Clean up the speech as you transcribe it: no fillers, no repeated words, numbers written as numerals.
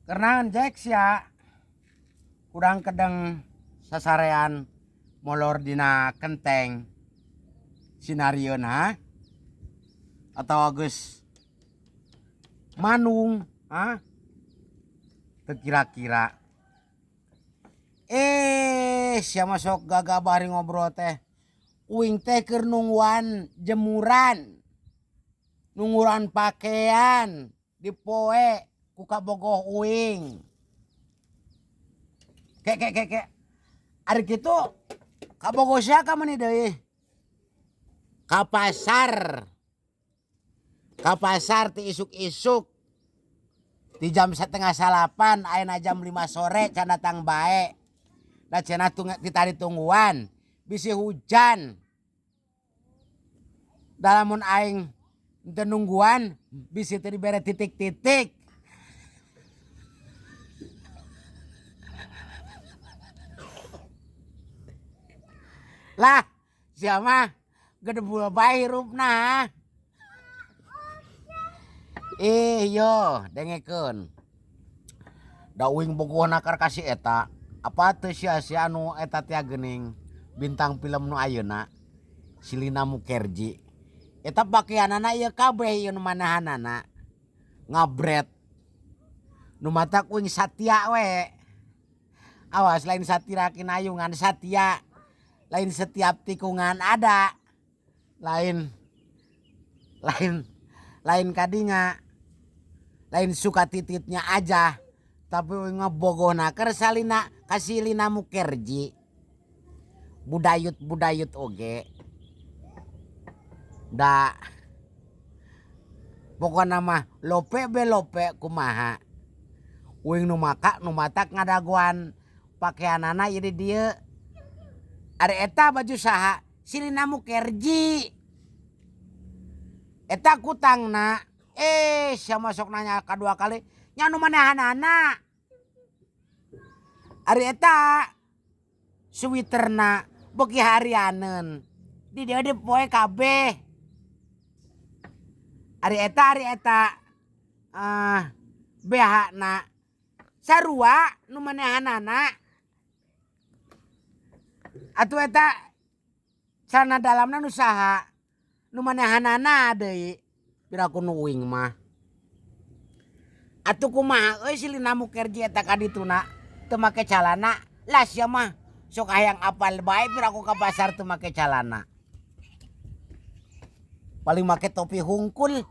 Keur naon Jack sia hudang kedeng sasarean molor dina kenteng sinarieun ha atawa geus manung ha teu kira-kira. Eh sia mah sok gagabah ari ngobrol teh uing teh keur nungguan jemuran nungguan pakean. Dipoe ku kabogoh uing. Ke ke ke ke. Ari kitu kabogoh sia ka mani deui? Ka pasar. Ka pasar ti isuk-isuk. Ti jam satengah salapan ayeuna jam lima sore can datang bae. Da cenah ti tadi tungguan bisi hujan. Da lamun aing teu nungguan bisi teu dibere titik-titik. Lah sia mah gedebul bae hirupna. Ih yo dengekeun. Da uing bogohna keur ka si eta apa teu sia-sia anu eta tia geuning bintang film nu ayeuna si Lina Mukerji. Eta pakeanana ieu kabeh ieu nu manahanana ngabret. Nu matak uing satia we. Awas lain satira kinayungan satia lain setiap tikungan ada lain lain lain kadinya lain suka tititnya aja tapi ngebogohna keur salina ka si Lina Mukerji budayut budayut oge da pokona mah lope be lope kumaha uing nu maka nu matak ngadagoan pakeanana ieu di dieu ari eta baju saha si Lina Mukerji eta kutangna eh sia mah sok nanya kadua kali nya nu manehanana ari eta sweaterna beuki harianeun di dieu dipoe kabeh ari eta ari eta BH na sarua nu manehanana atuh eta calana dalamna nu saha nu manehanana deui piraku nu uing mah. Atuh kumaha euy si Lina Mukerji eta ka dituna teu make calana lah sia mah sok hayang apal bae piraku ka pasar teu make calana. Paling make topi hungkul.